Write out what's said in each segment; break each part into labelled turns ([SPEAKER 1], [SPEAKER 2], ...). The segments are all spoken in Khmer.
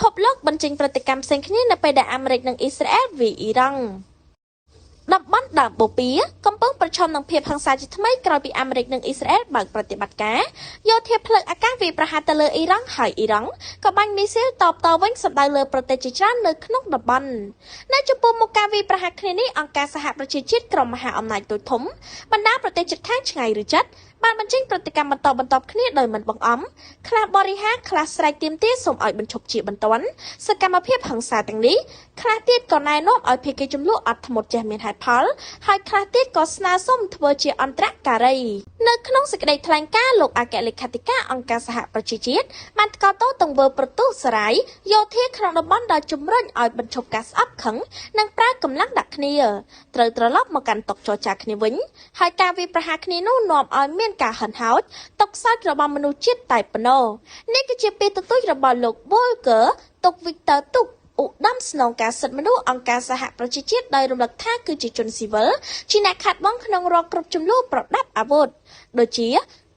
[SPEAKER 1] ភពលោកបញ្ចេញប្រតិកម្មផ្សេងគ្នានៅពេលដែលអាមេរិកនិងអ៊ីស្រាអែលវាយអ៊ីរ៉ង់តំបន់ដើមបូព៌ាកំពុងប្រឈមនឹងភាពហិង្សាជាថ្មីក្រោយពីអាមេរិកនិងអ៊ីស្រាអែលបើកប្រតិបត្តិការយោធាផ្លូវអាកាសវាយប្រហារទៅលើអ៊ីរ៉ង់ហើយអ៊ីរ៉ង់ក៏បាញ់មីស៊ីលតបតវិញសម្ដៅលើប្រទេសជាច្រើននៅក្នុងតំបន់នៅចំពោះមុខការវាយប្រហារគ្នានេះអង្គការសហប្រជាជាតិក្រុមមហាអំណាចតូចធំបណ្ដាប្រទេសជិតខាងឆ្ងាយឬជិតបានបញ្ចេញប្រតិកម្មបន្តបន្ទាប់គ្នាដោយមិនបង្អំខ្លះបរិហារខ្លះស្រែកទាមទារសូមឲ្យបញ្ឈប់ជាបន្ទាន់សកម្មភាពហិង្សាទាំងនេះខ្លះទៀតក៏ណែនាំឲ្យភាគីជម្លោះអត់ធ្មត់ចេះមានហេតុផលហើយខ្លះទៀតក៏ស្នើសុំធ្វើជាអន្តរការីនៅក្នុងសេចក្តីថ្លែងការណ៍លោកអគ្គលេខាធិការអង្គការសហប្រជាជាតិបានថ្កោលទោសទង្វើប្រទូសរាយយោធាក្នុងតំបន់ដោយជំរុញឲ្យបញ្ឈប់ការស្អប់ខឹងនិងប្រើកម្លាំងដាក់គ្នាត្រូវត្រឡប់មកកាន់តុចរចាគ្នាវិញហើយការវាយប្រហារគ្នានោះនាំឲ្យមានការហិនហោចຕົកសោចរបស់មនុស្សជាតិតែប៉ុណ្ណោះនេះគឺជាពាក្យទទូចរបស់លោក Volker ទុក Victor ទុកឧត្តមស្នងការសិទ្ធិមនុស្សអង្គការសហប្រជាជាតិដោយរំលឹកថាគឺជាជនស៊ីវិលជាអ្នកខាត់បងក្នុងរាល់គ្រប់ចំនួនប្រដាប់អាវុធដូចជា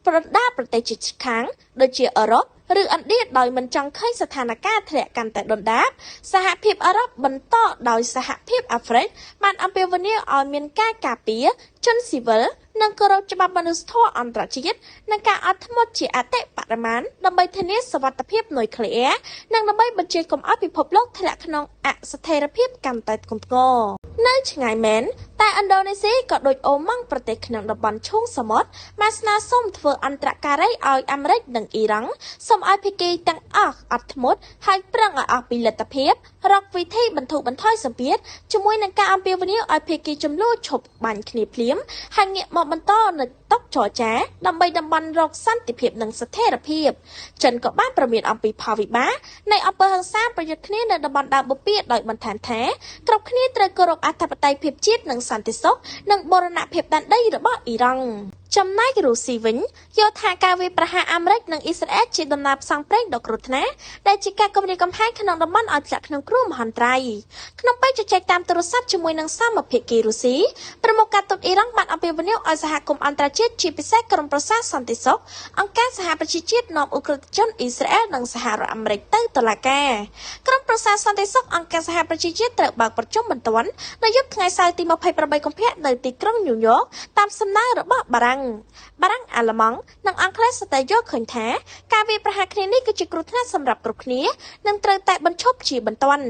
[SPEAKER 1] ប្រដាប់ប្រទេសជិតខាងដូចជាអឺរ៉ុបឬឥណ្ឌាដោយមិនចង់ឃើញស្ថានភាពធ្លាក់កាន់តែដុនដាបសហភាពអឺរ៉ុបបន្តដោយសហភាពអាហ្វ្រិកបានអំពាវនាវឲ្យមានការការពារជនស៊ីវិលនិងគោរពច្បាប់មនុស្សធម៌អន្តរជាតិនិងការអត់ធ្មត់ជាអតិបរមាដើម្បីធានាសុវត្ថិភាពនុយក្លេអ៊ែរនិងដើម្បីបញ្ជាកុំឲ្យពិភពលោកធ្លាក់ក្នុងអស្ថិរភាពកាន់តែធ្ងន់ធ្ងរនៅឆ្ងាយមែនតែឥណ្ឌូនេស៊ីក៏ដូចអូម៉ង់ប្រទេសក្នុងតំបន់ឈូងសមុទ្របានស្នើសុំធ្វើអន្តរការីឲ្យអាមេរិកនិងអ៊ីរ៉ង់សូមឲ្យភាគីទាំងអស់អត់ធ្មត់ហើយប្រឹងឲ្យអស់ពីលទ្ធភាពរកវិធីបន្ធូរបន្ថយសម្ពាធជាមួយនឹងការអំពាវនាវឲ្យភាគីចំនួនឈប់បាញ់គ្នាភ្លាមហើយងាកមកបន្តនៅតុចរចាដើម្បីតំបន់រកសន្តិភាពនិងស្ថិរភាពចិនក៏បានព្រមានអំពីផលវិបាកនៃអំពើហិង្សាប្រយុទ្ធគ្នានៅតំបន់ដើមបូព៌ាដោយបន្ថែមថាគ្រប់គ្នាត្រូវគោរពអធិបតេយ្យភាពជាតិនិងសន្តិសុខនិងបូរណភាពដែនដីរបស់អ៊ីរ៉ង់ចំណែករុស្ស៊ីវិញយល់ថាការវាយប្រហារអាមេរិកនិងអ៊ីស្រាអែលជាដំណើរផ្សងព្រេងដ៏គ្រោះថ្នាក់ដែលជាការគំរាមកំហែងក្នុងតំបន់ឲ្យធ្លាក់ក្នុងគ្រោះមហន្តរាយក្នុងពេលជជែកតាមទូរស័ព្ទជាមួយនឹងសមភាគីរុស្ស៊ីប្រមុខការទូតអ៊ីរ៉ង់បានអំពាវនាវឲ្យសហគមន៍អន្តរជាតិជាពិសេសក្រុមប្រឹក្សាសន្តិសុខអង្គការសហប្រជាជាតិនាំឧក្រិដ្ឋជនអ៊ីស្រាអែលនិងសហរដ្ឋអាមេរិកទៅតុលាការក្រុមប្រឹក្សាសន្តិសុខអង្គការសហប្រជាជាតិត្រូវបើកប្រជុំបន្ទាន់នៅយប់ថ្ងៃសៅរ៍ទី28កុម្ភៈនៅទីក្រុងញូវយ៉កតាមសំណើរបស់បារាំងបារាំងអាល្លឺម៉ង់និងអង់គ្លេសស្ទើរយល់ឃើញថាការវាយប្រហារគ្នានេះគឺជាគ្រោះថ្នាក់សម្រាប់គ្រប់គ្នានិងត្រូវតែបញ្ឈប់ជាបន្ទាន់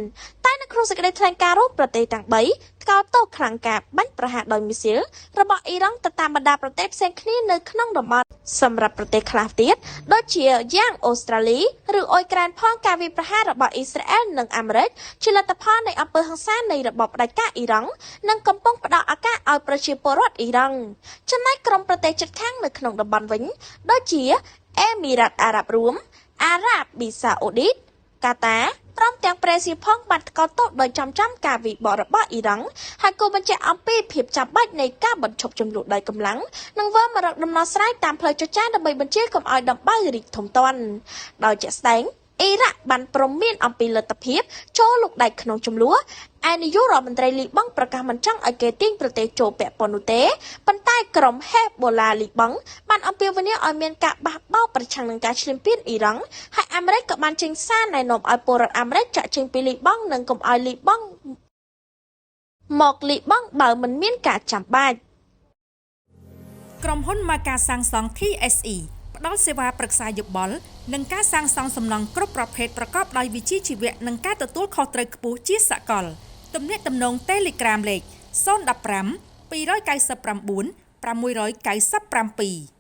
[SPEAKER 1] តែនៅក្នុងសេចក្តីថ្លែងការណ៍រួមប្រទេសទាំង3ថ្កោលទោសខ្លាំងការបាញ់ប្រហារដោយមីស៊ីលរបស់អ៊ីរ៉ង់ទៅតាមបណ្ដាប្រទេសផ្សេងគ្នានៅក្នុងតំបន់សម្រាប់ប្រទេសខ្លះទៀតដូចជាយ៉ាងអូស្ត្រាលីឬអ៊ុយក្រែនផងការវាយប្រហាររបស់អ៊ីស្រាអែលនិងអាមេរិកជាលទ្ធផលនៃអំពើហិង្សានៃរបបផ្ដាច់ការអ៊ីរ៉ង់និងកំពុងផ្ដល់ឱកាសឲ្យប្រជាពលរដ្ឋអ៊ីរ៉ង់ចំណែកក្រុមប្រទេសជិតខាងនៅក្នុងតំបន់វិញដូចជាអេមីរ៉ាតអារ៉ាប់រួមអារ៉ាប៊ីសាអូឌីតកាតាព្រមទាំងប្រេស៊ីផងបានថ្កោលទោសដោយចំចំការវិបករបស់អ៊ីរ៉ង់ហើយគូបញ្ជាក់អំពីភាពចាំបាច់នៃការបញ្ឈប់ចំនួនដោយកម្លាំងនិងវិលមករកដំណោះស្រាយតាមផ្លូវចរចាដើម្បីបញ្ជាកុំឲ្យដំបៅរីកធំធាត់ដោយជាក់ស្ដែងអ៊ីរ៉ាក់បានព្រមានអំពីលទ្ធភាពចូលលុកដៃក្នុងចំនួនឯនាយករដ្ឋមន្ត្រីលីបង់ប្រកាសមិនចង់ឲ្យគេទាញប្រទេសចូលពាក់ព័ន្ធនោះទេប៉ុន្តែក្រុមហេបូឡាលីបង់បានអំពាវនាវឲ្យមានការបះបោរប្រឆាំងនឹងការឈ្លានពានអ៊ីរ៉ង់ហើយអាមេរិកក៏បានចេញសារណែនាំឲ្យពលរដ្ឋអាមេរិកចាក់ចេញពីលីបង់និងកុំឲ្យលីបង់មកលីបង់បើមិនមានការចាំបាច់
[SPEAKER 2] ក្រុមហ៊ុនម៉ាកាសាងសង់ TSE ផ្ដល់សេវាប្រឹក្សាយោបល់និងការសាងសង់សំណង់គ្រប់ប្រភេទប្រកបដោយវិជ្ជាជីវៈនិងការទទួលខុសត្រូវខ្ពស់ជាសកលទំនាក់ទំនង Telegram លេខ015 299 697។